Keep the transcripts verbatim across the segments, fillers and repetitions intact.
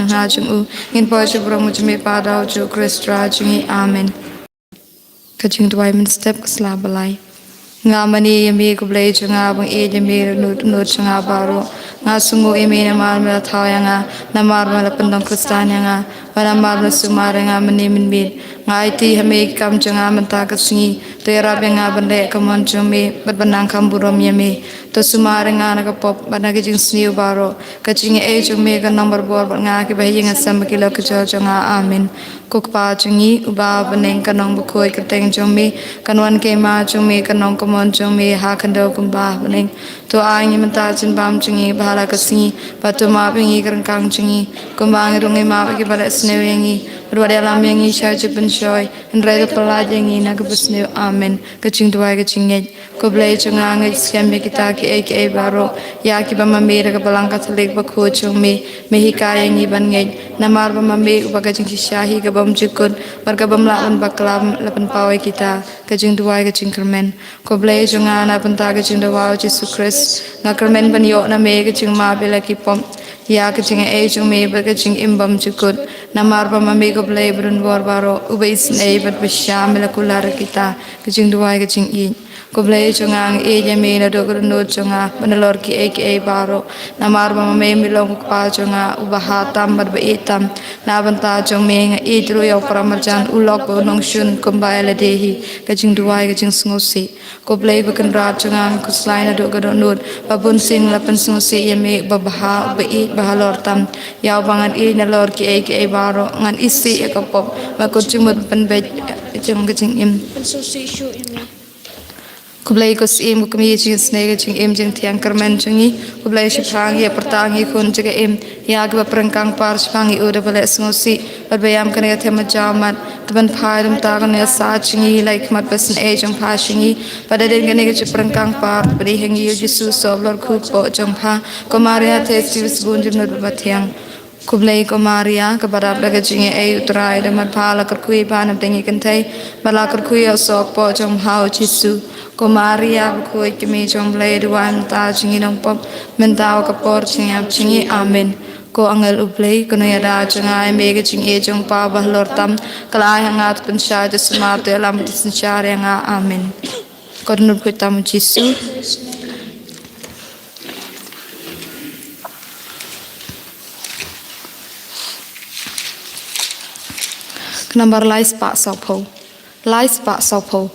jong u, ngin poi sha burom u jong me Pa da u Jisu Khrist Trai jong ngi. Amen. Ka jingduwai mynstep ka sla ba lai. Nga mane ïa me ko Blei jong nga, ba nga ïeit ïa me na dohnud dohnud jong nga baroh. Nga sngewnguh ïa me namar me la thaw ïa nga, namar me la pyndonkam Khristan ïa nga, bad namar me la sumar ïa nga mynne mynmiet. Nga aiti ha me ki kam jong nga mynta ka sngi, to ïarap ïa nga ban leh ka mon jong me bad ban nang kham burom ïa me. To sumar ïa nga na ka pop bad na ki jingsniew baroh. Ka jingaiei jong me kan long barabor bad nga, kiba ha ïing ha sem bad ki lok ki jor jong nga. Amen. Ko Kpa jong ngi uba ha bneng, kan long bakhuid ka kyrteng jong me, kan wan ka hima jong me, kan long ka mon jong me ha khyndew kumba ha bneng. To ai ngi mynta ka jingbam jong ngi ba ha la ka sngi, bad to map ïa ngi ki ryngkang jong ngi, kumba ngi ruh ngi map ïa kiba leh sniew ïa ngi. Bad wat ïalam ïa ngi sha ka jingpynshoi, hynrei to pyllait ïa ngi na kaba sniew. Amen. Ka jingduwai ka jingngeit. Ko Blei jong nga, ngeit skhem ïa kita kiei kiei baroh, ïa kiba ma me da ka Balang Katholik bakhuid jong me me hikai ïa ngi ban ngeit, namar ba ma me uba ka jingshisha hi ka bym jukut bad ka bym lah ban bakla la pynpaw ïa kita. Ka jingduwai ka jingkyrmen. Ko Blei jong nga, na bynta ka jingdawa u Jisu Khrist, nga kyrmen ban ïoh na me ka jingmap ïa la ki pop, ïa ka jingaiei jong me bad ka jingim bym jukut, namar ba ma me ko Blei ba don bor baroh, uba isynei bad ba shisha me la kular ïa kita. Ka jingduwai ka jingïeit. Ko Blei jong nga, nga ïeit ïa me naduh ka dohnud jong nga bad nalor kiei kiei baroh, namar ba ma me me long ko Kpa jong nga uba ha tam bad ba ïeit tam. Na bynta jong me nga ïeit ruh ïa u para marjan, u lok bad u nongshun kumba ïa lade hi. Ka jingduwai ka jingsngewsih. Ko Blei ba kynrad jong nga, nga khuslai naduh ka dohnud ba bunsien nga la pynsngewsih ïa me uba bha, uba ïeit, ba halor tam. Ïa uba ngan ïeit nalor kiei kiei baroh, ngan isih ïa ka pop, ba kut jingmut pynbeit jong ka jingim. Ko Blei ko Syiem, ko Kmie jingisynei, ka jingim jingthiang kyrmen jong ngi. Ko Blei shaphrang ïa pyrta ngi khun jong ka im, ïa kiba pyrkang par shaphang ïa u da ba leh sngewsih bad ba ïam kane ka them ba jaw mat. Te ban phai da mynta kane ka sa jong ngi, la ïa khmat ba isynei jong pha sha ngi. Bad hadien kane ka jingpyrkang par, bad ïa ngi ïa u Jisu soh bad lor khuid kpoh jong pha. Ko Maria, thei shatei sbun jingmut bad ba thiang. Ko Blei, ko Maria kaba dap da ka jingaiei, u Trai u don bad pha. La kyrkhu ïa pha na pdeng ki kynthei, bad la kyrkhu ïa u soh kpoh jong pha u Jisu. Ko Maria bakhuid, kmie jong u Blei, duwai mynta jong ngi nongpop, mynta bad ka por jingïap jong ngi. Amen. Ko angel u Blei, kano ïada jong nga ïa me ka jingïeit jong u Kpa ba halor tam, ka la ai ha nga, to pynshai, to sumar, to ïalam, to synshar ïa nga. Amen. Ko dohnud bakhuid tam u Jisu. Ka nambar lai spah sawphew. Lai spah sawphew.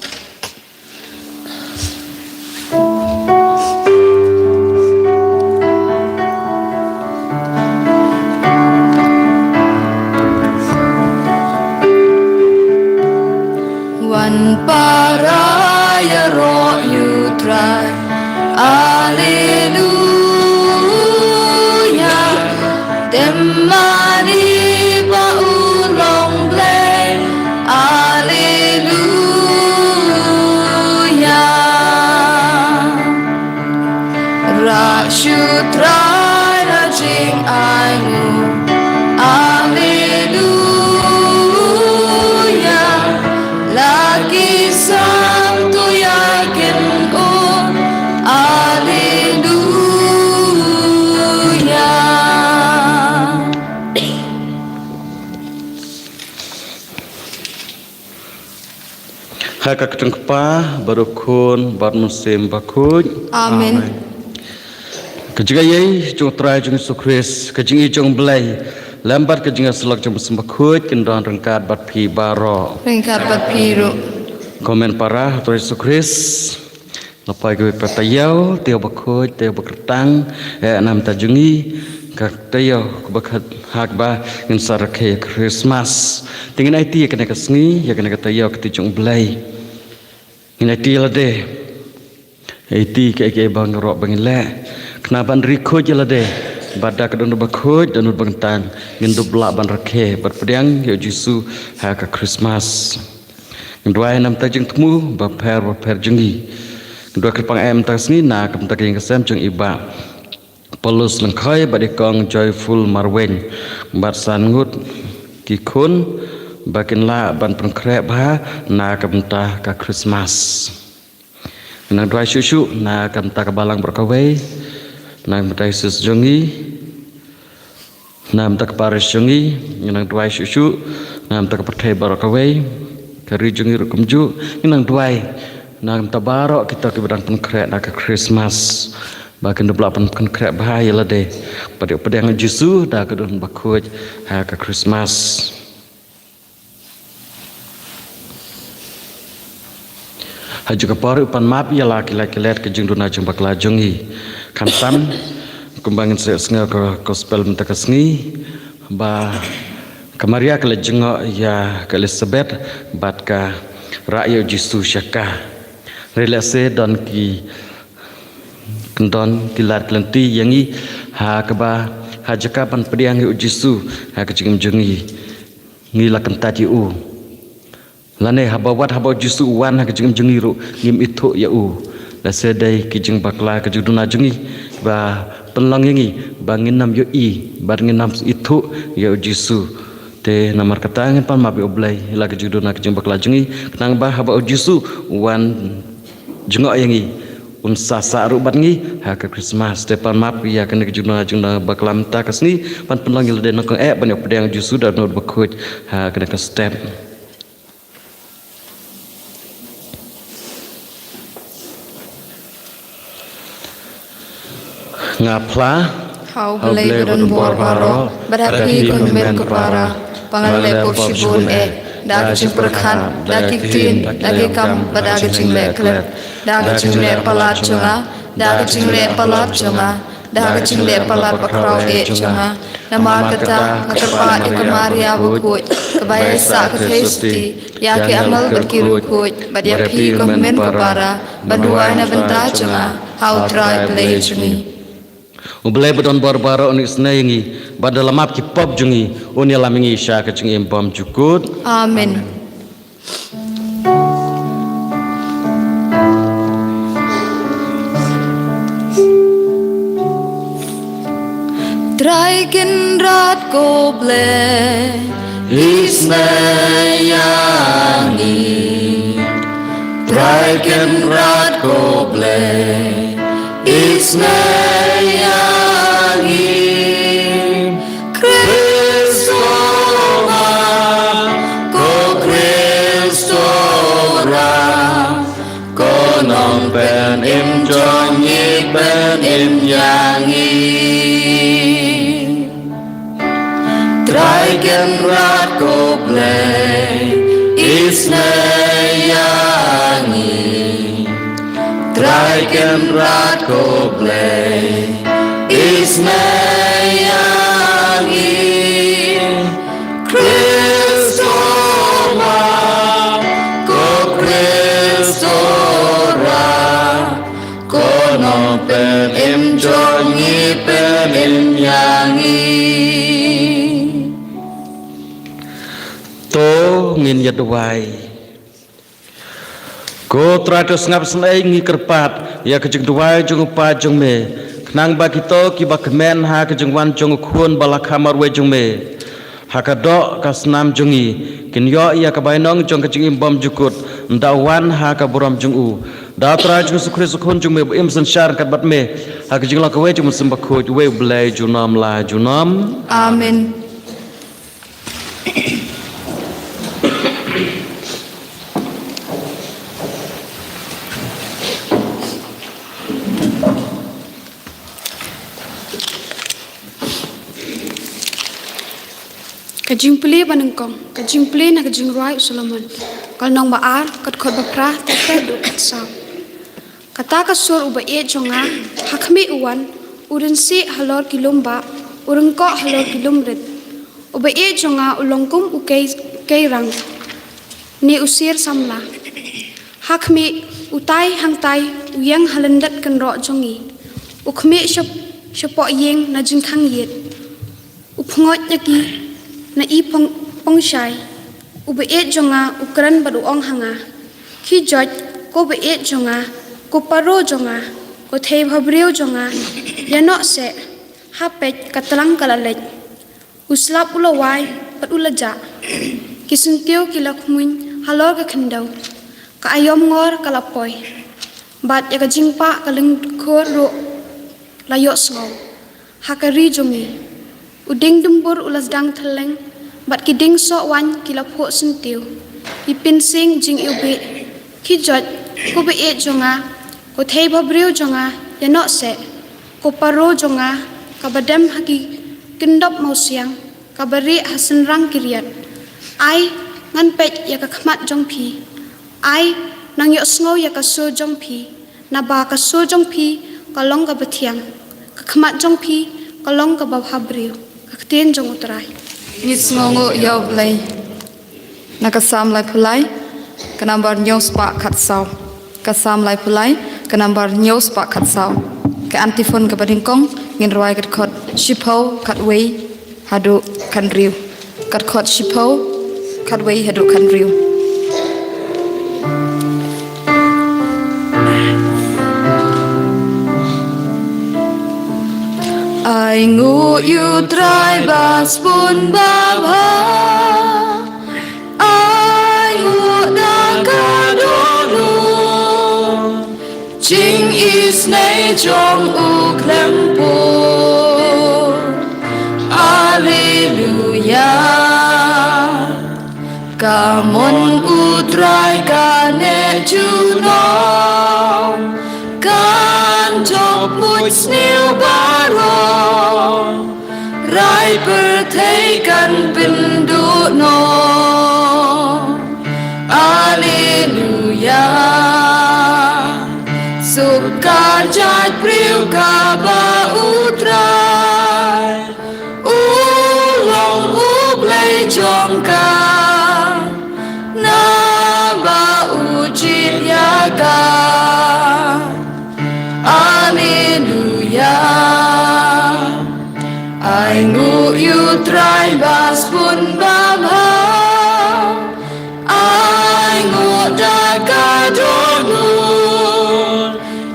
Wan para ïaroh ïa u Trai. Alleluia. Tem mane ba u long Blei. Alleluia. Rah sha u Trai la jingainguh. Alleluia. La ki sam to ïa kynnoh. Alleluia. Ha ka kyrteng u Kpa, bad u Khun, bad u Mynsiem Bakhuid. Amen. Amen. Ka jingaiei jong u Trai jong ngi Jisu Khrist, ka jingïeit jong u Blei, lem bad ka jingïasyllok jong u Mynsiem Bakhuid, kin don ryngkat bad phi baroh. Ryngkat bad phi ruh. Ko hynmen para ha u Trai Jisu Khrist. La poi kawei pat ka taïew, taïew bakhuid, taïew bakyrtang, eh, na ka bynta jong ngi, ka taïew kaba khat ha kaba ngin sa rakhe ïa ka Christmas. Te ngin aiti ïa kane ka sngi, ïa kane ka taïew ka kti jong u Blei. Ngin aiti ïa lade. Aiti kaei kaei ba ngi ruh ba ngin leh. Khnang ban ri khuid ïa lade. Bad da ka dohnud bakhuid, dohnud bakyrtang, ngin dup lah ban rakhe bad pdiang ïa u Jisu ha ka Christmas. Ngi duwai na ka bynta jingthmu bapher bapher jong ngi. Ngi duwai kyrpang eh mynta ka sngi na ka bynta ka ïing ka sem jong i Bah Paulus Lyngkhoi bad i Kong Joyful Marwein bad san ngut ki khun ba kin lah ban pynkhreh bha na ka bynta ka Christmas. Ngi nang duwai shuh shuh na ka bynta ka balang baroh kawei, na ka bynta u diocese jong ngi. Namar ka parish jong ngi, ngi nang duwai shuh shuh, namar ka pyrthei baroh kawei, ka ri jong ngi ruh kumjuh, ngi nang duwai namar baroh kita kiba dang pynkhreh na ka Christmas, ba kin dup lah pynkhreh bha ïa lade bad ïa u pdiang Jisu da ka Duh Bakhuid ha ka Christmas. Ha kajuh ka por u pan map ïa la ki lait ki let ka jingduna jingbakla jong ngi. Khamtam, kumba ngin sa sngew ka gospel mynta ka sngi, ba ka Maria ka la jngoh ïa ka Elizabeth bad ka rah ïa u Jisu sha ka. Hynrei lehse don ki, kyndon ki lad ki lynti ïa ngi, ha kaba, ha jaka ban pdiang ïa u Jisu ha ka jingim jong ngi, ngi la kyntait ïa u. Lane haba wat haba u Jisu u wan ha ka jingim jong ngi ruh ngim ithuh ïa u. Lehse dei ki jingbakla ka jingduna jong ngi ba pynlong ïa ngi ba ngin ym ïohi bad ngin ym ithuh ïa u Jisu. Te namar kata ngin pan map ïa U Blei ïa la ka jingduna ka jingbakla jong ngi, khnang ba haba u Jisu u wan jngoh ïa ngi, un sa sah ruh bad ngi ha ka Christmas. Te pan map ïa kane ka jingduna jingbakla mynta ka sngi, ban pynlong ïa lade nyngkong eh ban ïa pdiang u Jisu da u Duh Bakhuid ha kane ka step. Nga phla ha U Blei ba don bor baroh, bad ha phi ko hynmen ko para, ba nga la leh pop shibun eh, da ka jingpyrkhat, da ki ktien, da ki kam, bad da ka jingleh klet, da ka jingleh palat jong nga, da ka jingleh palat jong nga, da ka jingleh palat bakhraw eh jong nga. Namar kata nga kyrpad ïa ka Maria bakhuid, kaba ïa sah ka theisotti ïa ki angel bad ki riewkhuid, bad ïa phi ko hynmen ko para, ban duwai na bynta jong nga ha U Trai Blei jong ngi. U Blei ba don bor baroh un isynei ïa ngi, bad da la map ki pop jong ngi, un ïalam ïa ngi sha ka jingim bymjukut. Amen. Trai Kynrad ko Blei, isynei ïa ngi. Trai Kynrad ko Blei, isynei ïa ngi. Khrist, ko Khrist, ko Nongpynim jong ngi, pynim ïa ngi. Trai Kynrad ko Blei, isynei ïa ngi. Trai Kynrad ko Blei, isynei ïa ngi. Khrist, ko Khrist, ko Nongpynim jong ngi, pynim ïa ngi. To ngin ïa duwai. Ko Trai, to sngap sngewbha, ngi kyrpad ïa ka jingduwai jong u Kpa jong me, khnang ba kito kiba kmen ha ka jingwan jong u Khun ba la kha marwei jong me ha ka doh ka snam jong ngi, kin ïoh ïa ka bainong jong ka jingim bymjukut ynda u wan ha ka burom jong u. Da u Trai jong ngi Jisu Khrist u Khun jong me ba im synshar ryngkat bad me ha ka jinglong kawei jong u Mynsiem Bakhuid, uwei U Blei junom la junom. Amen. Ka jingpule ba nyngkong, ka jingpule na ka jingrwai u Solomon. Ka lynnong ba ar, ka dkhot ba phra, ka dkhot ba khatsaw. Kata ka sur u ba ïeit jong nga, ha khmih u wan, u rynsieh halor ki lum bah, u ryngkoh halor ki lum rit. U ba ïeit jong nga u long kum u kei, u kei rang, ne u sier samla. Ha khmih u tai hangtai u ïeng ha lyndet kynroh jong ngi. U khmih shap-, shapoh ïing na jingkhang ïit. U pyngoit na ki, na i pong, pongshai. U ba ïeit jong nga u kren bad u ong ha nga. Khie joit, ko ba ïeit jong nga, ko paro jong nga, ko thei bhabriew jong nga. Ïa noh seh, ha peit ka tlang ka la leit. U slap u la wai, bad u la jah. Ki syntiew ki la khmuiñ halor ka khyndew. Ka aïom ngor ka la poi. Bad ïa ka jingpah ka lyngkhur ruh la ïohsngew ha ka ri jong ngi. U dieng dumbur u la sdang thylleng, bad ki dieng soh waiñ ki la phuh syntiew. Ki pynsing jingiwbih. Khie joit, ko ba-ïeit jong nga, ko thei bhabriew jong nga, ïanoh seh. Ko paro jong nga, kaba dem ha ki kyndop mawsiang, kaba rieh ha synrang ki riat. Ai, ngan peit ïa ka khmat jong phi. Ai, nang ïohsngew ïa ka sur jong phi. Naba ka sur jong phi ka long kaba thiang, ka khmat jong phi ka long kaba bhabriew. Ka ktien jong U Trai. Ngi sngewnguh ïa U Blei. Na ka Salm laiphew lai, ka nambar hynñiew spah khatsaw. Ka Salm laiphew lai, ka nambar hynñiew spah khatsaw. Ka antiphon kaba nyngkong, ngin rwai ka dkhot shiphew khatwei haduh khathynriew. Ka dkhot shiphew khatwei haduh khathynriew. Ai nguh ïa U Trai ba sbun ba bha. Ai nguh da ka dohnud. Jingisynei jong u khlem pud. Alleluia. Ka mon U Trai ka neh junom. Kan jop muid sniew baroh. Rai pyrthei kan pynduh noh. Alleluia. Suk ka jaitbynriew kaba U Trai u long U Blei jong ka. Naba u jied ïa ka. Alleluia. Ai nguh ïa U Trai ba sbun ba bha. Ai nguh da ka dohnud.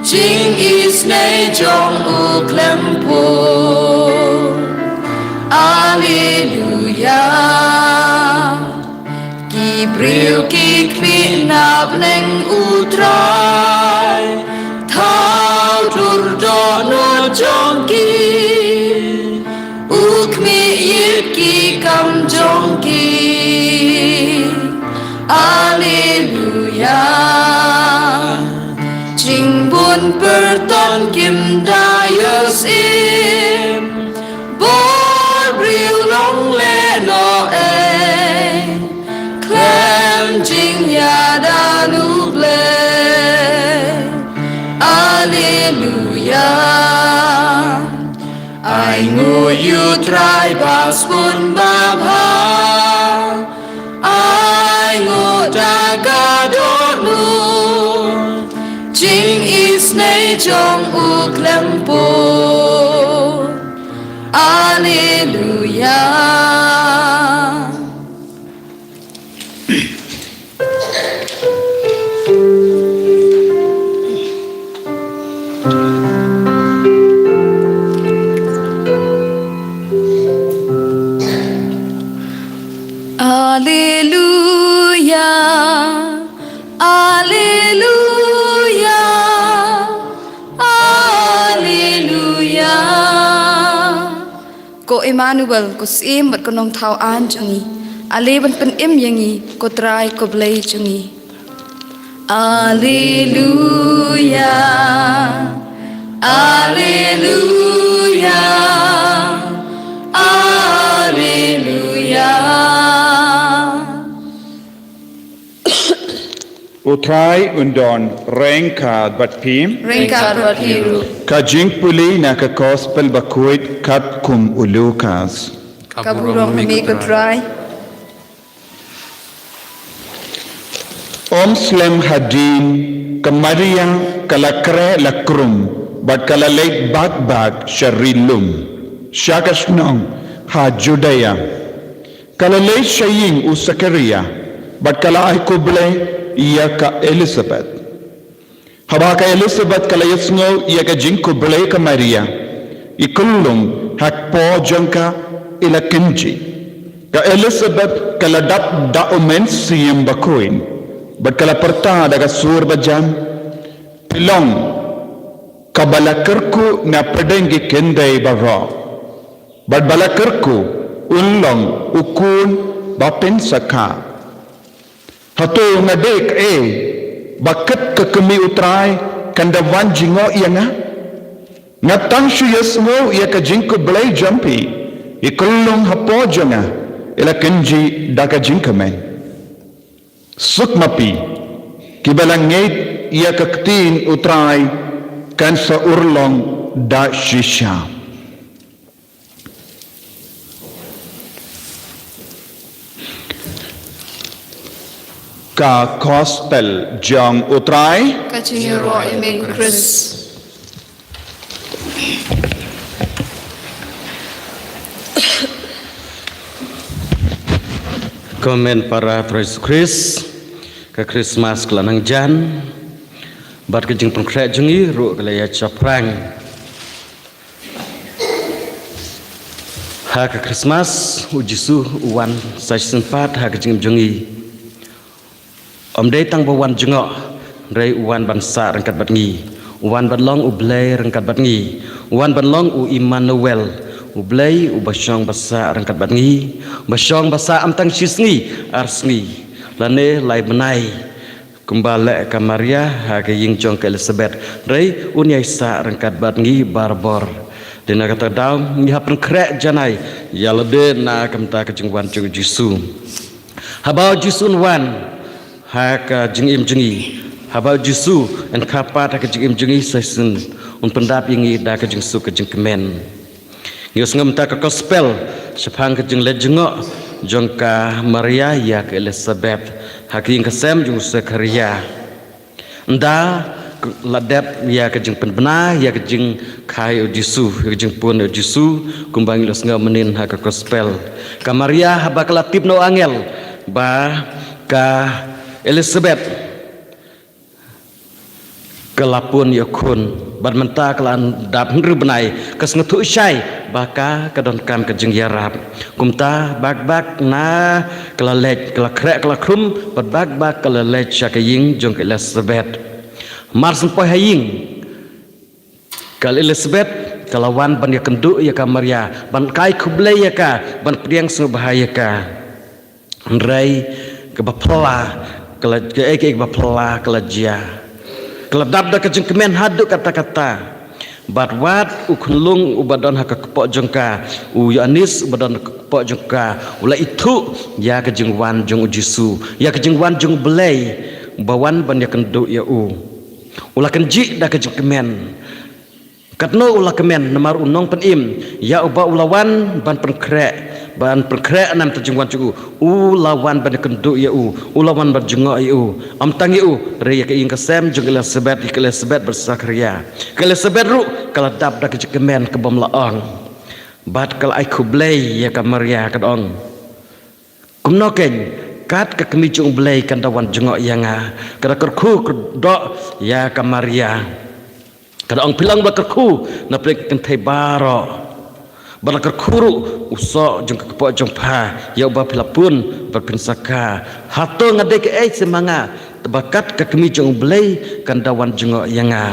Jingisynei jong u khlem pud. Alleluia. Ki briew ki khmih na bneng U Trai. Thaw dur dohnud jong ki. U khmih ïit ki kam jong ki. Alleluia. Jingbun pyrton kim da ïohsngew. Bor briew long lehnoh ei. Khlem jingïada U Blei. Alleluia. Ai nguh ïa U Trai ba sbun ba bha. Ai nguh da ka dohnud. Jingisynei jong u khlem pud. Alleluia. Alleluia. Alleluia. Alleluia. Ko Immanuel, ko Syiem bad ko Nongthaw Aiñ jong ngi. Ale ban pynim ïa ngi, ko Trai ko Blei jong ngi. Alleluia. Alleluia. Alleluia. U Trai un don ryngkat bad phi. Ryngkat bad phi ruh. Ka jingpule na ka Gospel bakhuid katkum u Lukas. Ka burom ha me ko Trai. Ym slem hadien ka Maria ka la khreh la krum bad ka la leit bak bak sha ri lum, sha ka shnong ha Judia. Ka la leit sha ïing u Sakaria, bad ka la ai khublei ïa ka Elisabet. Haba ka Elisabet ka la ïohsngew ïa ka jingkhublei ka Maria, i khyllung ha kpoh jong ka i la kynjih. Ka Elisabet ka la dap da u Mynsiem Bakhuid, bad ka la pyrta da ka sur bajan, phi long kaba la kyrkhu na pdeng ki khyndai baroh. bad ba la kyrkhu un long u khun ba pynsakha. Hato nga dei kaei ba kit ka kmie U Trai kan da wan jngoh ïa nga? Nga tang shu ïasngew ïa ka jingkhublei jong phi, i khyllung hapoh jong nga i la kynjih da ka jingkmen. Suk ma phi, kiba la ngeit ïa ka ktien U Trai kan sa urlong da shisha. Ka Gospel jong U Trai. Ka jingïaroh ïa me Khrist. Kmen para Trai Jisu Khrist, ka Christmas ka la nang jan, bad ka jingpynkhreh jong ngi ruh ka la ïa shaphrang. Ha ka Christmas, u Jisu u wan sa shisien pat ha ka jingim jong ngi. Ym dei tang ba wan jngoh, hynrei u wan ban sah ryngkat bad ngi. U wan ban long U Blei ryngkat bad ngi. U wan ban long u Immanuel, U Blei uba shong ba sah ryngkat bad ngi. Ba shong ba sah ym tang shi sngi, ar sngi, lane lai bnai, kumba leh ka Maria ha ka ïing jong ka Elisabet, hynrei un ïai sah ryngkat bad ngi barabor. Dei na kata ka daw ngi hap pynkhreh janai ïa lade na ka bynta ka jingwan jong u Jisu. Haba u Jisu un wan ha ka jingim jong ngi, haba u Jisu un kha pat ha ka jingim jong ngi sa shisien, un pyndap ïa ngi da ka jingsuk ka jingkmen. Ngi ïohsngew mynta ka Gospel shaphang ka jingleit jngoh jong ka Maria ïa ka Elisabet ha ka ïing ka sem jong u Sakharia. Ynda la dep ïa ka jingpynbna ïa ka jingkha ïa u Jisu, ïa ka jingpun ïa u Jisu, kumba ngi la ïohsngew mynnin ha ka Gospel. Ka Maria haba ka la tip na u angel ba ka Elisabet ka la pun ïa u khun, bad mynta ka la dap hynriew bnai, ka sngewthuh shai ba ka ka donkam ka jingïarap. Kumta bak bak na ka la leit, ka la khreh, ka la khrum, bad bak bak ka la leit sha ka ïing jong ka Elisabet. Mar shu poi ha ïing, ka Elisabet ka la wan ban ïakynduh ïa ka Maria, ban ai khublei ïa ka, ban pdiang sngewbha ïa ka. Hynrei kaba phylla, ka la, kaei kaei kaba phylla ka la jia. Ka la dap da ka jingkmen haduh katta katta. Bad wat u khunlung uba don ha ka kpoh jong ka, u Ïoannis uba don ha ka kpoh jong ka, u la ithuh ïa ka jingwan jong u Jisu, ïa ka jingwan jong u Blei uba wan ban ïakynduh ïa u. U la kynjih da ka jingkmen. Katno u la kmen, namar u nongpynim ïa uba u la wan ban pynkhreh, ban pynkhreh na ka bynta jingwan jong u. U la wan ban kynduh ïa u, u la wan ban jngoh ïa u. Ym tang ïa u, hynrei ïa ka ïing ka sem jong ka Elisabet, ïa ka Elisabet bad Sakharia. Ka Elisabet ruh ka la dap da ka jingkmen kaba ym lah ong. Bad ka la ai khublei ïa ka Maria, ka da ong: Kumno keiñ, kat ka kmie jong u Blei kan da wan jngoh ïa nga. Ka da kyrkhu kyrdoh ïa ka Maria. Ka da ong: Phi long ba kyrkhu na pdeng ki kynthei baroh. Bad la kyrkhu ruh u soh jong ka kpoh jong pha ïa uba phi la pun bad phin sa kha. Hato nga dei kaei seh ma nga, ba kat ka kmie jong u Blei kan da wan jngoh ïa nga?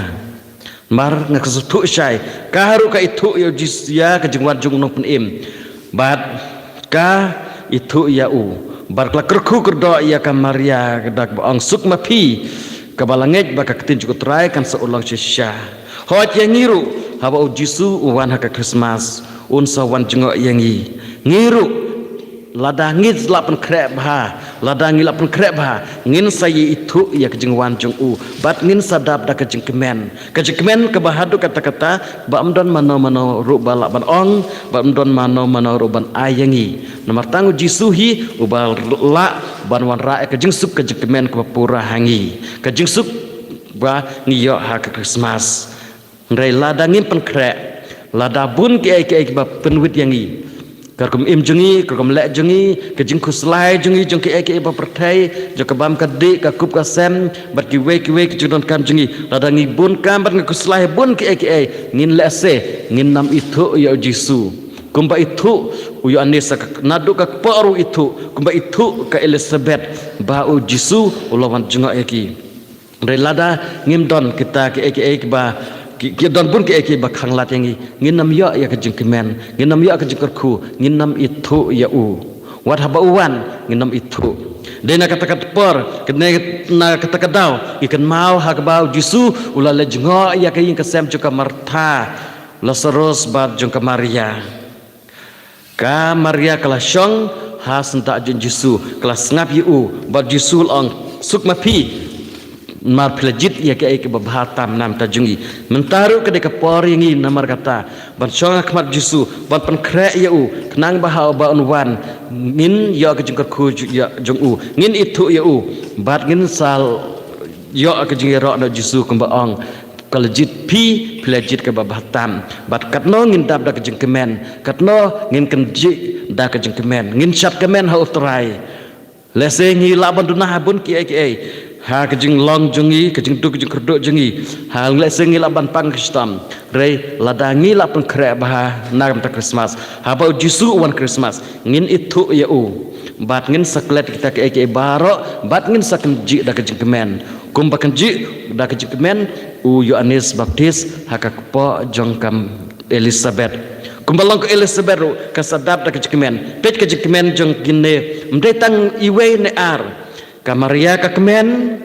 Mar nga ka sngewthuh shai, ka ruh ka ithuh ïa u Jis-, ïa ka jingwan jong u nongpynim. Bad ka ithuh ïa u. Bad ka la kyrkhu kyrdoh ïa ka Maria, ka da kaba ong: Suk ma phi, kaba la ngeit ba ka ktien jong u Trai kan sa urlong shisha. Hooid ïa ngi ruh, haba u Jisu u wan ha ka Christmas, un sa wan jngoh ïa ngi. Ngi ruh, lada ngi lah pynkhreh bha, lada ngi lah pynkhreh bha, ngin sa ïa ithuh ïa ka jingwan jong u, bad ngin sa dap da ka jingkmen. Ka jingkmen kaba haduh katta katta, ba ym don mano mano ruh ba lah ban ong, ba ym don mano mano ruh ban ai ïa ngi. Namar tang u Jisu hi uba lah ban wanrah ïa ka jingsuk ka jingkmen kaba pura ha ngi. Ka jingsuk ba ngi ïoh ha ka Christmas. Hynrei lada ngim pynkhreh, lada bun kiei kiei kiba pynwit ïa ngi, ka rukom im jong ngi, ka rukom leh jong ngi, ka jingkhuslai jong ngi jong kiei kiei ba pyrthei, jong ka bam ka dih, ka kup ka sem, bad kiwei kiwei ki jingdonkam jong ngi, lada ngi bun kam bad ngi khuslai bun kiei kiei, ngin lehse ngin nym ithuh ïa u Jisu. Kumba ithuh u Ïoannis, naduh ka kpoh ruh ithuh, kumba ithuh ka Elisabet ba u Jisu u la wan jngoh ïa ki. Hynrei lada ngim don kita kiei kiei kiba ki, ki don bun kiei kiei ba khanglad ïa ngi. Ngin ym ïoh ïa ka jingkmen, ngin ym ïoh ka jingkyrkhu, ngin ym ithuh ïa u. Wat haba u wan, ngin ym ithuh. Dei na kata ka por, kane, na kata ka daw, ngi kynmaw ha kaba u Jisu u la leit jngoh ïa ka ïing ka sem jong ka Martha, Lasarus bad jong ka Maria. Ka Maria ka la shong ha syndah jong Jisu, ka la sngap ïa u, bad Jisu u la ong, "Suk ma phi, namar phi la jied ïa kaei kaba bha tam na ka bynta jong ngi." Mynta ruh ka dei ka por ïa ngi namar kata ban shong ha khmat Jisu, ban pynkhreh ïa u, khnang ba haba un wan, ngin ïoh ka jingkyrkhu ju-, ïa, jong u, ngin ithuh ïa u, bad ngin sa ïoh ka jingïaroh na Jisu kumba ong, "Ka la jied phi, phi la jied kaba bha tam." Bad katno ngin dap da ka jingkmen, katno ngin kynjih da ka jingkmen, ngin shad kmen ha U Trai. Lehse ngi lah ban duna ha bun kiei kiei, ha ka jinglong jong ngi, ka jingduk jingkyrduh jong ngi. Ha, lehse ngi lah ban pang ka shitom. Hynrei lada ngi lah pynkhreh bha na ka bynta Christmas, haba u Jisu u wan Christmas, ngin ithuh ïa u, bad ngin sa klet kita kiei kiei baroh, bad ngin sa kynjih da ka jingkmen. Kumba kynjih da ka jingkmen u Ïoannis Baptis ha ka kpoh jong ka Elisabet. Kumba long ka Elisabet ruh, kan sa dap da ka jingkmen. Peit ka jingkmen jong kine, ym dei tang iwei ne ar. Ka Maria ka kmen,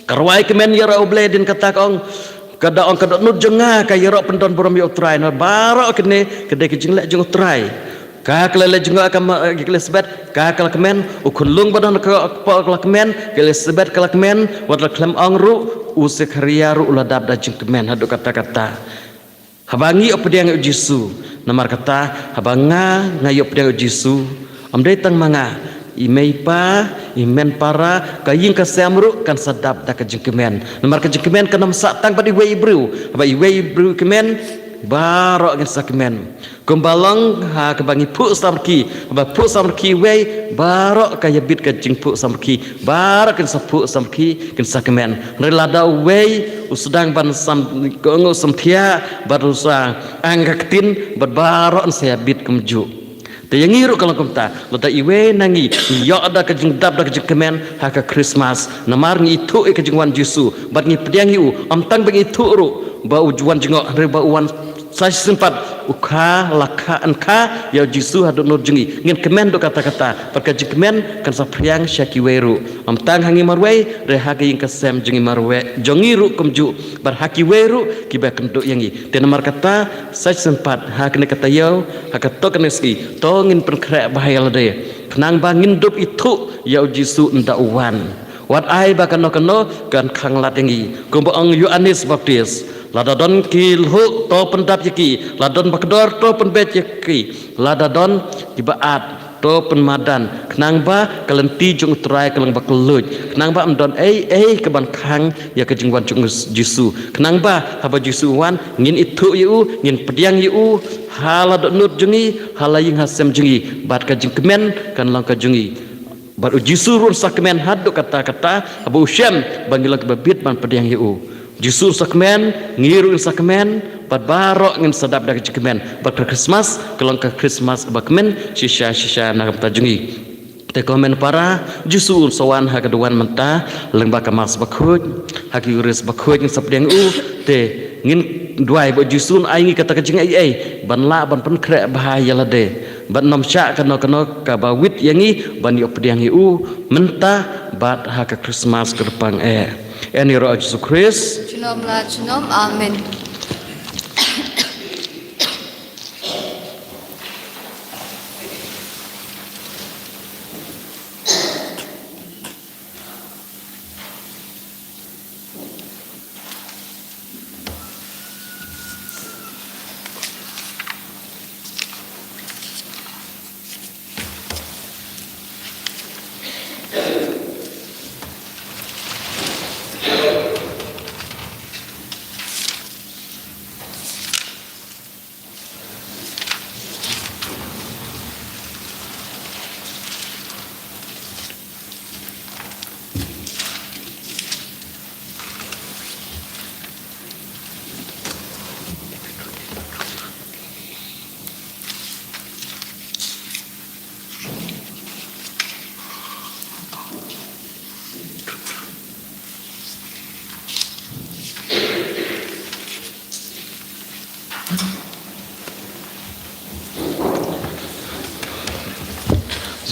ka rwai kmen ïaroh U Blei, hadien kata ka ong, ka da ong, "Ka dohnud jong nga ka ïaroh pyndon burom ïa U Trai." Namar baroh kine ka dei ka jingleh jong U Trai. Ka, ka la leit jngoh ka Ma-, ka Elisabet, ka, ka la kmen, u khunlung ba don ha ka kpoh ka la kmen, ka Elisabet ka la kmen, wat la khlem ong ruh, u Sekharia ruh u la dap da jingkmen haduh katta katta. Haba ngi ïoh pdiang ïa u Jisu, namar kata, haba nga, nga ïoh pdiang ïa u Jisu, ym dei tang ma nga, i mei i pa, i hynmen para, ka ïing ka sem ruh kan sa dap da ka jingkmen. Namar ka jingkmen kam sah tang bad iwei i briew, haba iwei i briew i kmen, baroh ngin sa kmen. Kumba long ha kaba ngi phuh samrkhie, haba phuh samrkhie iwei, baroh ka ïabit ka jingphuh samrkhie, baroh kin sa phuh samrkhie, kin sa kmen. Hynrei lada uwei u sdang ban sam, ka ong u samthiah, bad u sa ang ka ktien, bad baroh yn sa ïabit kumjuh. Te ïa ngi ruh ka long kumta, lada iwei na ngi, ngi ïoh da ka jingdap da ka jingkmen ha ka Christmas, namar ngi ithuh ïa ka jingwan Jisu, bad ngi pdiang ïa u, ym tang ba ngi ithuh ruh ba u wan jngoh, hynrei ba u wan sa shisien pat, u kha, la kha, yn kha ïa u Jisu ha dohnud jong ngi. Ngin kmen haduh katta katta, bad ka jingkmen kan sa phriang sha kiwei ruh. Ym tang ha ngi marwei, hynrei ha ka ïing ka sem jong ngi marwei, jong ngi ruh kumjuh, bad ha kiwei ruh kiba kynduh ïa ngi. Te namar kata, sa shisien pat, ha kane ka taïew, ha kato kane ka sngi, to ngin pynkhreh bha ïa lade, khnang ba ngin dup ithuh ïa u Jisu ynda u wan. Wat ai ba kano kano kan khanglad ïa ngi. Kumba ong u Ïoannis Baptis, "Lada don ki lhuh, to pyndap ïa ki. Lada don ba kdor, to pynbeit ïa ki. Lada don kiba ad, to pynmadan. Khnang ba ka lynti jong U Trai ka long ba kylluid. Khnang ba ym don ei ei kaban khang ïa ka jingwan jong u Jisu. Khnang ba haba u Jisu u wan, ngin ithuh ïa u, ngin pdiang ïa u ha la dohnud jong ngi, ha la ïing ha sem jong ngi, bad ka jingkmen kan long ka jong ngi." Bad u Jisu ruh un sa kmen haduh katta katta, haba u shem ba ngi long kiba bit ban pdiang ïa u. U Jisu un sa kmen, ngi ruh ngin sa kmen, bad baroh ngin sa dap da ka jingkmen. Bad ka Christmas ka long ka Christmas ba kmen shisha shisha na ka bynta jong ngi. Te ko hynmen para, u Jisu un sa wan ha ka duwan mynta lyngba ka Mass bakhuid, ha ka Eucharist bakhuid ngin sa pdiang ïa u. Te ngin duwai ba u Jisu un ai ngi kata ka jingaiei ban lah ban pynkhreh bha ïa lade, bad nym shah kano kano kaba wit ïa ngi ban ïoh pdiang ïa u mynta bad ha ka Christmas kyrpang eh. Yn ïaroh ïa u Jisu Khrist. Junom la junom. Amen.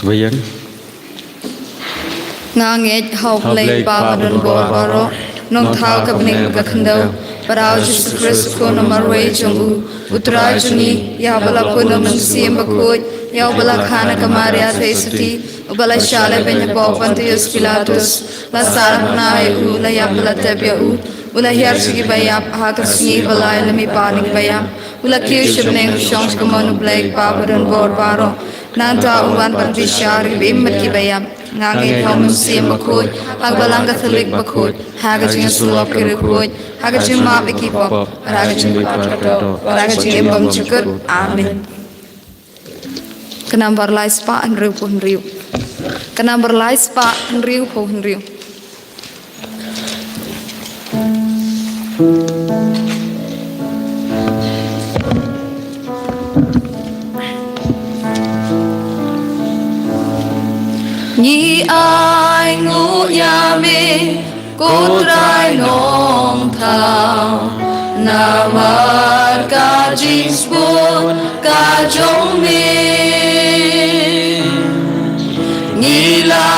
Ba ïeng. Nga ngeit ha U Blei Kpa ba don bor baroh, nongthaw ka bneng bad ka khyndew, bad ha U Jisu Khrist u khun u marwei jong u, U Trai jong ngi, ïa uba la pun da U Mynsiem Bakhuid, ïa uba la kha na ka Maria Theisotti, uba la shah lehbeiñ ha pop Pontius Pilatus, la sahnarphna ïa u, la ïap bad la tep ïa u, u la hiar sha ki baïap, ha ka sngi ba lai lympat na ki baïap, u la kiew sha bneng, u shong sha kamon U Blei Kpa ba don bor baroh. Nangta un wan ban bishar ïa kiba im bad kiba ïap. Nga ngeit ha U Mynsiem Bakhuid, ha ka Balang Katholik bakhuid, ha ka jingïasyllok ki riewkhuid, ha ka jingmap ïa ki pop, ha ka jingmap katto, ha ka jingim bymjukut. Amen. Ka nambar lai spah hynriewphew hynriew. Ka nambar lai spah hynriewphew hynriew. Ngi ainguh ïa me, ko Trai Nongthaw, namar ka jingsbun ka jong me. Ngi la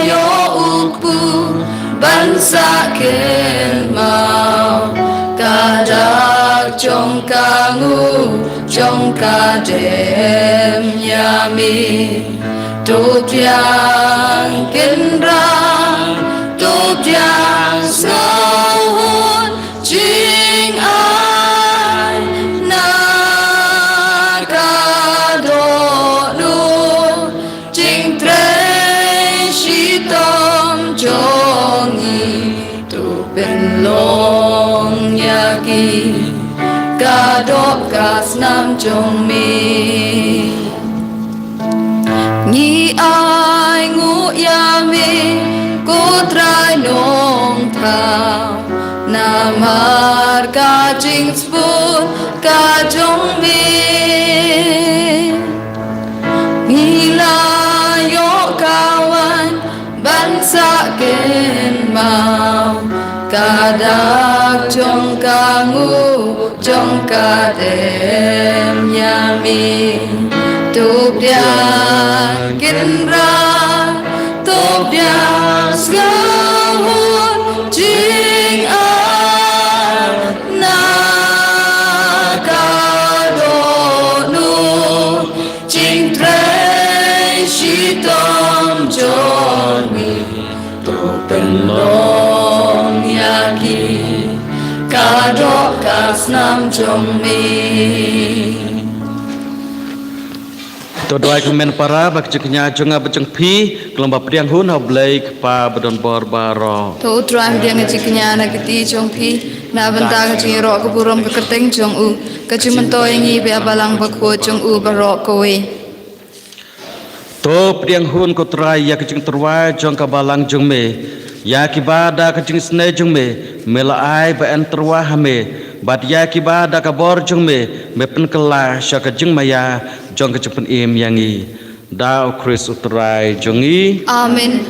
ïoh u kpu ban sa kynmaw ka dak jong ka nguh jong ka dem ïa me. To pdiang Kynrad, to pdiang sngewhun, jingai na ka dohnud, jingtrei shitom jong ngi, to pynlong ïa ki ka doh ka snam jong me. Ngi ainguh ïa me, ko Trai Nongthaw, namar ka jingsbun ka jong me. Ngi la ïoh ka waiñ ban sa kynmaw ka dak jong ka nguh jong ka dem ïa me. To pdiang Kynrad, to pdiang sngewhun, jingai na ka dohnud, jingtrei shitom jong me, to pynlong ïa ki ka doh ka snam jong me. To duwai kmen para ba ka jingkñia jong nga bad jong phi ka long ba pdiang hun ha U Blei Kpa ba don bor baroh. To U Trai pdiang ka jingkñia na ka kti jong phi, na bynta ka jingïaroh ka burom ka kyrteng jong u, ka jingmyntoi ïa ngi bad ïa Balang Bakhuid jong u baroh kawei. To pdiang hun ko Trai ïa ka jingtyrwa jong ka Balang jong me, ïa kiba da ka jingisynei jong me, me la ai ba yn tyrwa ha me, bad ïa kiba da ka bor jong me, me pynkylla sha ka jingmaïa jong ka jingpynim ïa ngi. Da U Khrist U Trai jong ngi. Amen.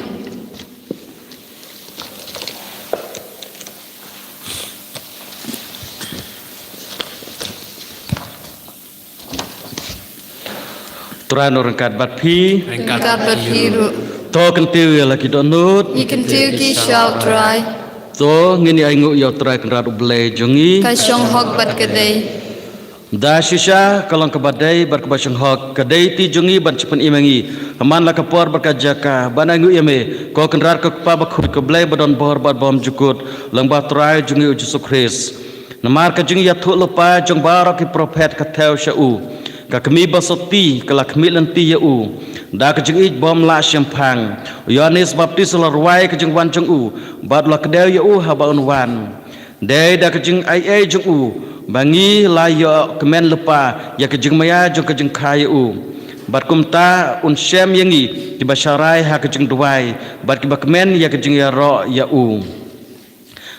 Trai un ryngkat bad phi. Ryngkat bad phi ruh. To kyntiew ïa la ki dohnud. Ngi kyntiew ki sha U Trai. To ngin ïa ainguh ïa U Trai Kynrad U Blei jong ngi. Ka shong hok bad ka dei. Da shisha ka long kaba dei bad kaba shong hok, ka dei ti jong ngi ban jingpynim ïa ngi. Ha man la ka por bad ka jaka ban ainguh ïa me, ko Kynrad ko Kpa Bakhuid, ko Blei ba don bor bad bymjukut, lyngba U Trai jong ngi U Jisu Khrist. Namar ka jingïathuhlypa jong baroh ki prophet ka thew sha u. Ka kmie basotti ka la khmih lynti ïa u da ka jingïeit bym lah shemphang. U Ïoannis Baptist u la rwai ka jingwan jong u bad u la kdew ïa u haba un wan. Dei da ka jingaiei jong u ba ngi la ïoh kmen lypa ïa ka jingmaïa jong ka jingkha ïa u. Bad kumta un shem ïa ngi kiba sharai ha ka jingduwai bad kiba kmen ïa ka jingïaroh ïa u.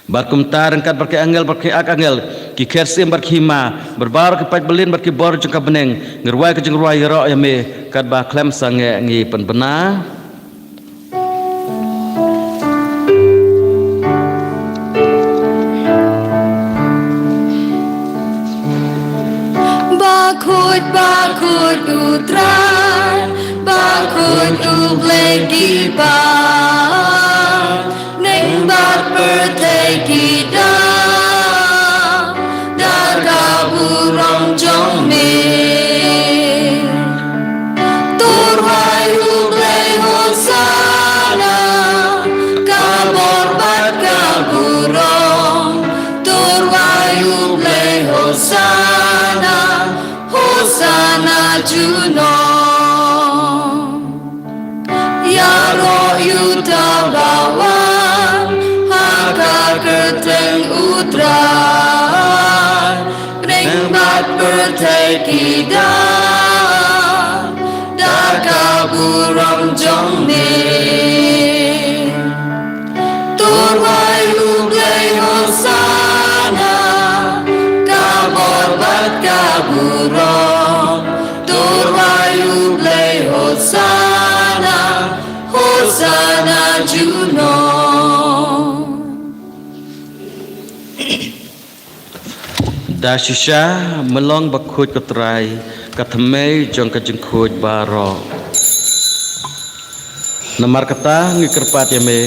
Bad kumta ryngkat bad ki angel bad ki archangel, ki kher syiem bad ki hima, bad baroh ki paidbah bad ki bor jong ka bneng, ngi rwai ka jingrwai ïaroh ïa me katba khlem sangeh, ngi pynbna. Bakhuid, bakhuid U Trai, Khuid U Blei ki ba, neng bad pyrthei ki da, da ka burom jong me. To rwai U Blei Hosana, ka bor bad ka burom. To rwai U Blei Hosana, Hosana junom. Ïaroh ïa uta uba wan ha ka kyrteng U Trai. Neng bad pyrthei ki da, da ka burom jong me. To rwai U Blei Hosana, ka bor bad ka burom. To rwai U Blei Hosana, Hosana junom. Da shisha, me long bakhuid ko Trai, ka thymmei jong ka jingkhuid baroh. Namar kata ngi kyrpad ïa me,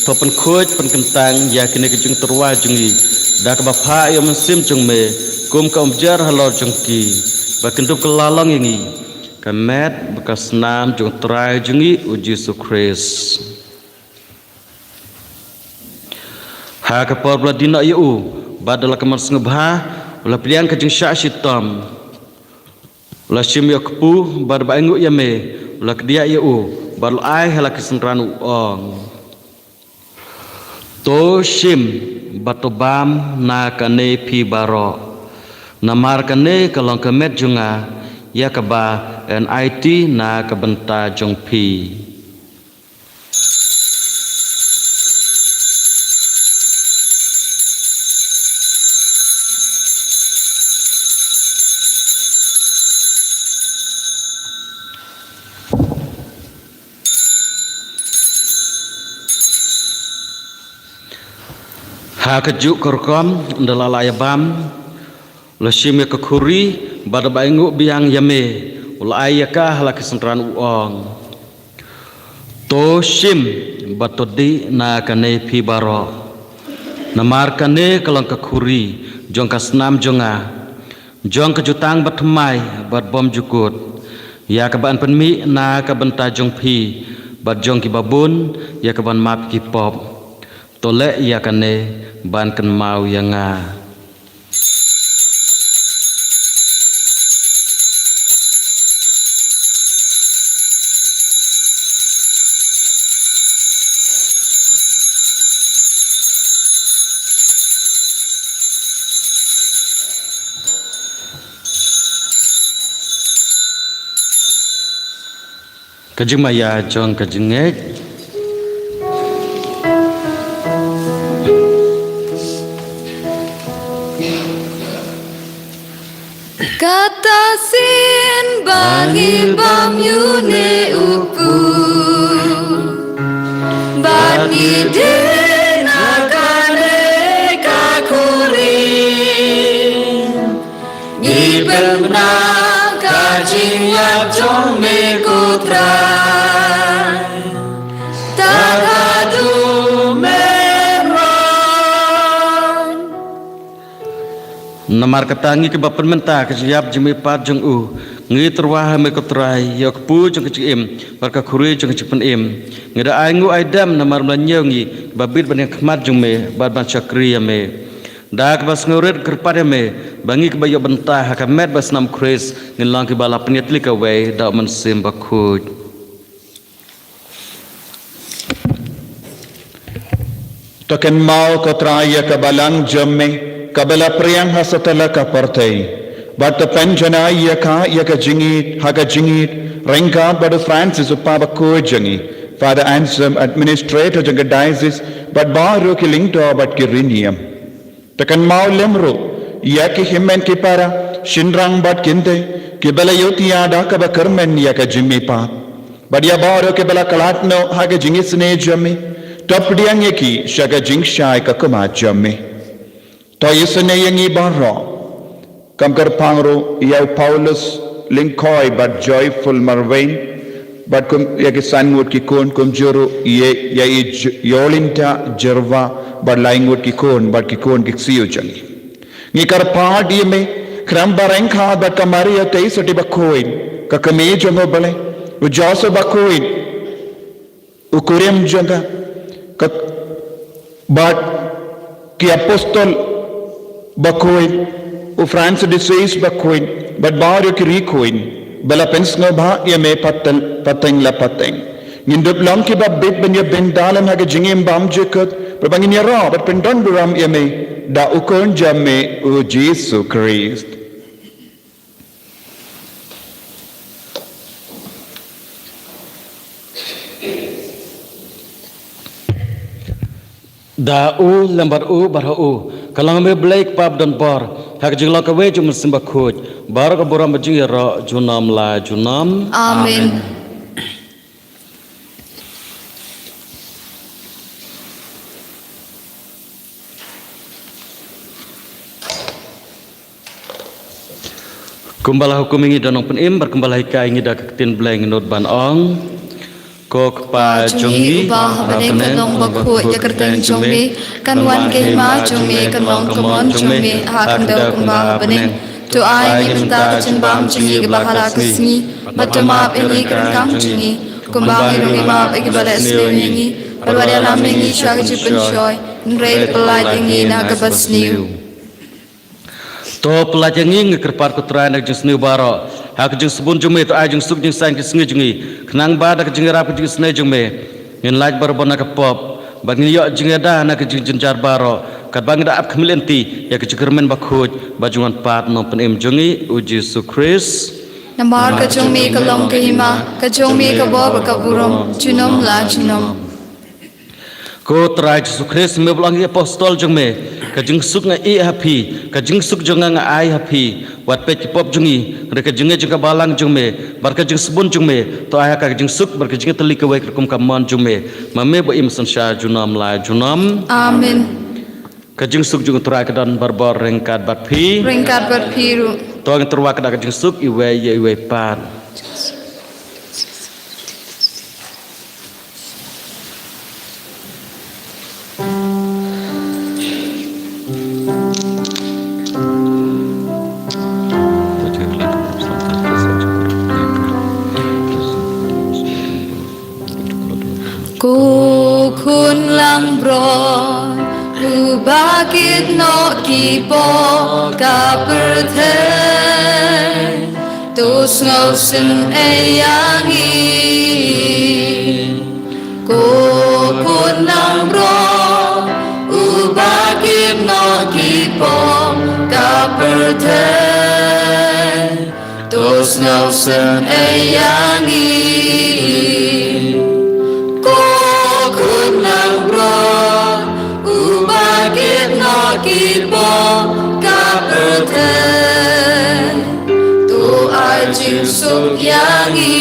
to pynkhuid pynkyntang ïa kine ki jingtyrwa jong ngi da kaba phah ïa u Mynsiem jong me, kum ka umjar halor jong ki, ba kin dup kylla long ïa ngi ka met bad ka snam jong u Trai jong ngi U Jisu Khrist. Ha ka por ba la die noh ïa u bad da la kmen sngewbha, u la pdiang ka jingshah shitom. U la shim ïa u kpu bad ba ainguh ïa me, u la kdiah ïa u bad u la ai ha la ki synran, u ong: To shim bad to bam na kane phi baroh, namar kane ka long ka met jong nga, ïa kaba yn aiti na ka bynta jong phi. Ha kajuh ka rukom, ynda la lah ïa bam, u la shim ïa ka khuri bad ba ainguh biang ïa me, u la ai ïa ka ha la ki synran, u ong: To shim bad to dih na kane phi baroh, namar kane ka long ka khuri jong ka snam jong nga, jong ka jutang bathymmai bad bymjukut, ïa kaba yn pynmih na ka bynta jong phi bad jong kiba bun, ïa kaban map ki pop. To leh ïa kane ban kynmaw ïa nga. Ka jingmaïa jong ka jingngeit. Kata sien ba ngi bam ïa une u kpu, bad ngi dih na kane ka khuri, ngi pynbna ka jingïap jong me ko Trai, ta haduh men wan. Namar kata ngi kiba pynmynta ka jingïap jingmihpat jong u, ngi tyrwa ha me ko Trai, ïa u kpu jong ka jingim bad ka khuri jong ka jingpynim. Ngi da ainguh aidem namar me la ñiew ngi kiba bit ban ïeng khmat jong me bad ban shakri ïa me. Da kaba sngewrit kyrpad ïa me ba ngi kiba ïoh bynta ha ka met bad snam Khrist ngin long kiba la pynïatylli kawei da u Mynsiem Bakhuid. To kynmaw ko Trai ïa ka balang jong me kaba la pdiang ha satlak ka pyrthei, bad to pynjanai ïa ka, ïa ka jingïeit, ha ka jingïeit ryngkat bad u Francis u Papa Bakhuid jong ngi, Father Anselm, administrator jong ka diocese, bad baroh ki lyngdoh bad ki riewniam. To kynmaw lem ruh ïa ki hynmen ki para, shynrang bad kynthei, kiba la ïohthiah da kaba kyrmen ïa ka jingmihpat, bad ïa baroh kiba la khlad noh ha ka jingisynei jong me. To pdiang ïa ki sha ka jingshai ka khmat jong me. To isynei ïa ngi baroh, kum kyrpang ruh ïa u Paulus Lyngkhoi bad Joyful Marwein, bad kum ïa ki san ngut ki khun, kumjuh ruh ïa, ïa i J-, Yolinda Jyrwa bad lai ngut ki khun, bad ki khun ki ksiew jong ngi. Ngi kyrpad ïa me, khnang ba ryngkat bad ka Maria Theisotti bakhuid, ka kmie jong U Blei, u Joseph bakhuid, u kurim jong ka, ka, bad ki apostol bakhuid, u Francis de Sales bakhuid, bad baroh ki riewkhuid ba la pynsngewbha ïa me pateng, pateng la pateng. Ngin dup long kiba bit ban ïa bynta lem ha ka jingim bymjukut, bad ba ngin ïaroh bad pyndonburom ïa me da u Khun jong me, u Jisu Khrist. Da u, lem bad u, bad ha u, ka long me Blei Kpa badonbor, ha ka jinglong kawei jong u Mynsiem Bakhuid, baroh ka burom bad jingïaroh junom la junom. Amen. Kumba la hukum ïa ngi da u Nongpynim, bad kumba la hikai ïa ngi da ka ktien Blei, ngin nud ban ong: Ko Kpa jong ngi uba ha bneng, kan long bakhuid ïa ka kyrteng jong me, kan wan ka hima jong me, kan long ka mon jong me ha ka khyndew kumba ha bneng. To ai ïa ngi mynta ka jingbam jong ngi kaba ha la ka sngi, bad to map ïa ngi ki ryngkang jong ngi, kumba ngi ruh ngi map ïa kiba leh sniew ïa ngi, bad wat ïalam ïa ngi sha ka jingpynshoi, hynrei to pyllait ïa ngi na kaba sniew. To pyllait ïa ngi, nga kyrpad ko Trai, na ka jingsniew baroh, ha ka jingsbun jong me to ai jingsuk jingsaiñ ki sngi jong ngi, khnang ba da ka jingïarap ka jingisynei jong me, ngin lait barabor na ka pop, bad ngin ïoh jingïada na ka jingjynjar baroh, katba ngi da ap khmih lynti ïa ka jingkyrmen bakhuid bad jingwan pat u Nongpynim jong ngi, u Jisu Khrist. Namar ka jong me ka long ka hima, ka jong me ka bor bad ka burom junom la junom. Ko Trai Jisu Khrist, me ba la ong ïa ki apostol jong me: Ka jingsuk nga ïeh ha phi, ka jingsuk jong nga nga ai ha phi. Wat peit ki pop jong ngi, hynrei ka jingngeit jong ka balang jong me bad ka jingsbun jong me to ai ha ka jingsuk bad ka jingïatylli kawei katkum ka mon jong me, ma me ba im synshar junom la junom. Amen. Ka jingsuk jong u Trai ka don barabor ryngkat bad phi. Ryngkat bad phi ruh. To ngin tyrwa ka da ka jingsuk iwei ïa iwei pat. Ko Khun langbrot, uba kit noh ki pop ka pyrthei, to sngewsynei ïa ngi. Ko Khun langbrot, uba kit noh ki pop ka pyrthei, to sngewsynei ïa ngi. Ko Khun langbrot, uba kit noh ki pop ka pyrthei, to ai jingsuk ïa ngi.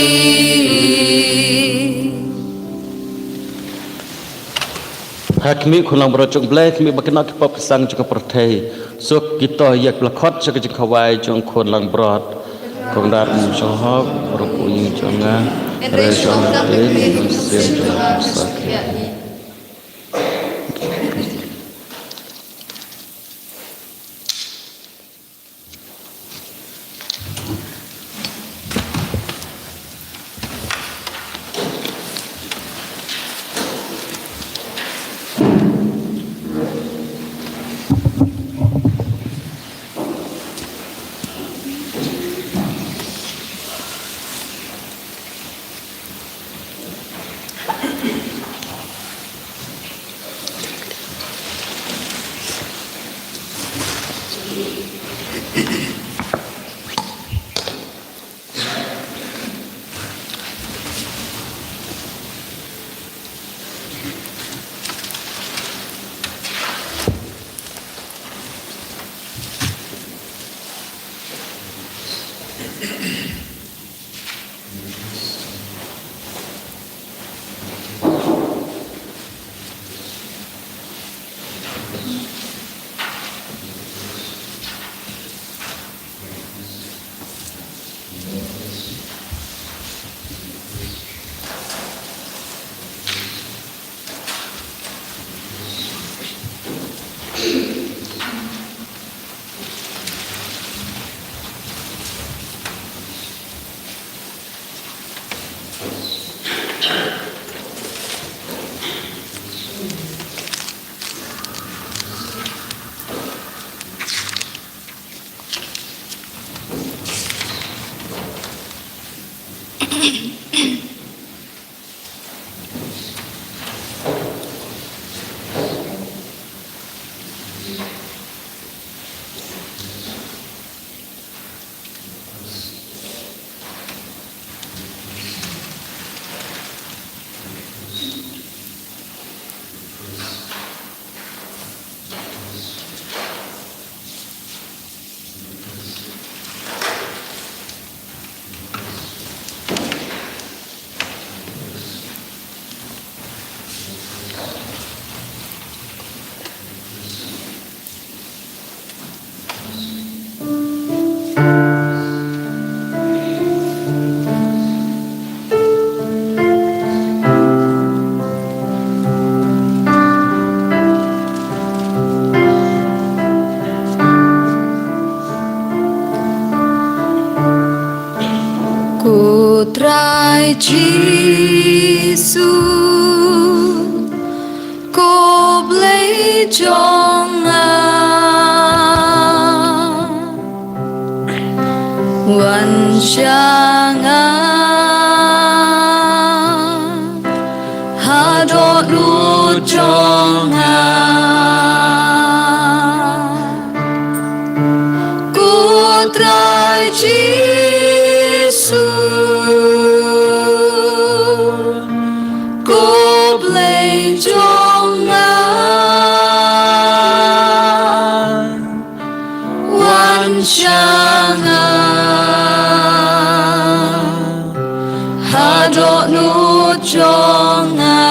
Ha khmih, Khun langbrot jong U Blei, khmih ba kit noh ki pop ki sang jong ka pyrthei. Suk kito ïa kiba la khot sha ka jingkhawai jong Khun langbrot. Kong Dar jong hok, ruh u ïing jong nga, re jong nga, re jong nga. Ko Trai Jisu, ko Blei jong nga, wan sha nga, ha dohnud jong nga. Ko Trai Jisu, ko Blei jong nga, wan sha nga, ha dohnud jong nga.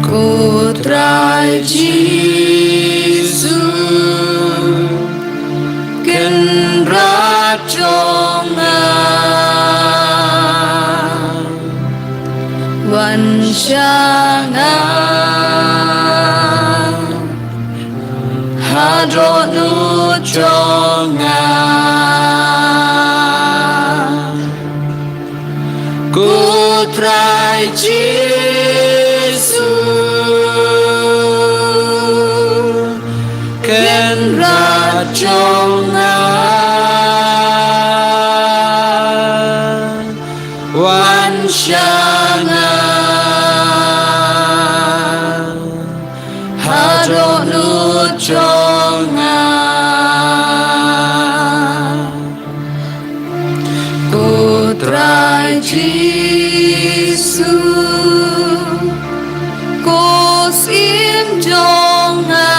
Ko Trai Jisu, Kynrad jong nga, wan sha nga, ha dohnud jong nga. Ko Trai Jisu, Kynrad jong nga, wan sha nga, ha dohnud jong nga. Ko Trai Jisu, ko Syiem jong nga,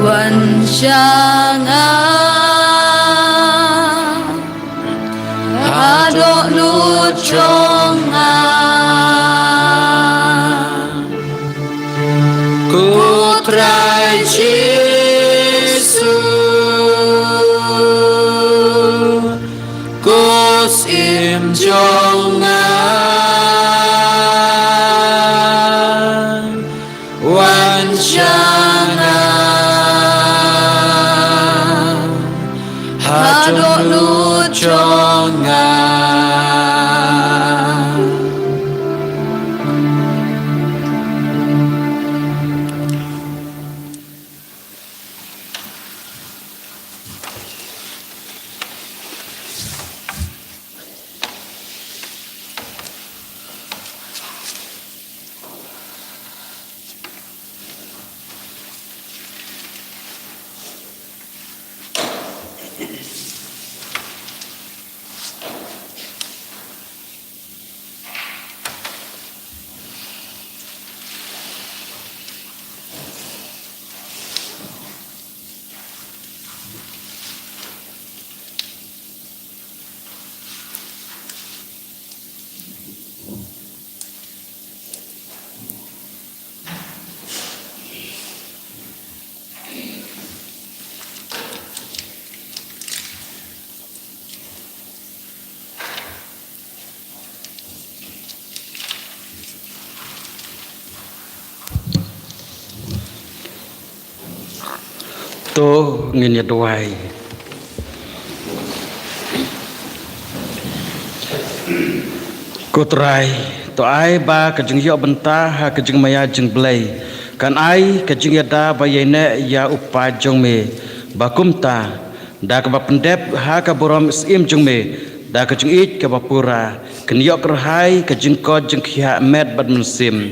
wan sha nga, ha dohnud jong nga. Ko Trai Jisu, ko Syiem jong nga, wan sha nga, ha dohnud jong nga. To ngin ïa duwai. Ko Trai, to ai ba ka jingïoh bynta ha ka jingmaïa jong U Blei kan ai ka jingïada ba ïaineh ïa u paid jong me, ba kumta da kaba pyndep ha ka burom syiem jong me, da ka jingïeit kaba pura, kin ïoh kyrhai ka jingkoit jingkhiah met bad mynsiem.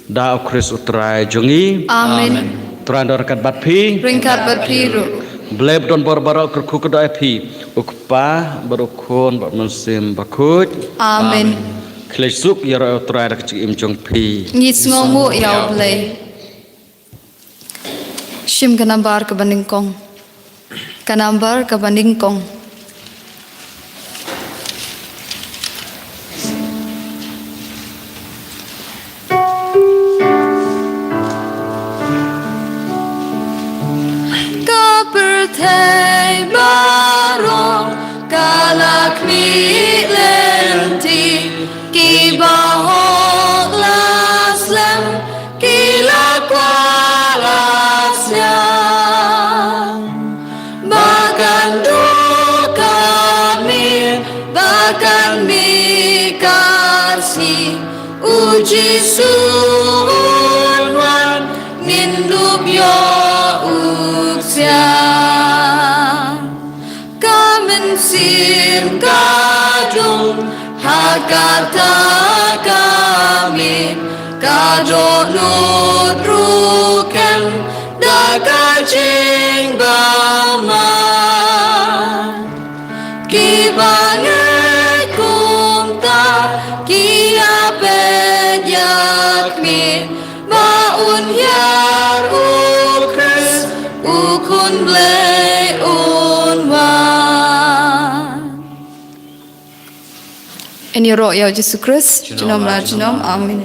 Da U Khrist U Trai jong ngi. Amen. Trai un don ryngkat bad phi. Ryngkat bad phi ruh. Blei ba don bor baroh kyrkhu kyrdoh ïa phi, U Kpa bad U Khun bad U Mynsiem Bakhuid. Amen. Khlei suk ïaroh ïa U Trai da ka jingim jong phi. Ngi sngewnguh ïa U Blei. Shim ka nambar kaba nyngkong. Ka nambar kaba nyngkong. Ka pyrthei baroh ka la khmih lynti, kiba hok la slem ki la kwah la sniang. Ba kan duh ka miet, ba kan mih ka sngi, U Jisu un wan, ngin dup ïoh u ksiang. Ka mynsiem ka dung ha kata ka miet, ka dohnud ruh kem da ka jingbymman. Kiba ngeit kumta ki ïapeit ïakhmih, ba un hiar U Khrist, U Khun Blei un wan. Ngin ïaroh ïa U Jisu Khrist junom la junom. Amen.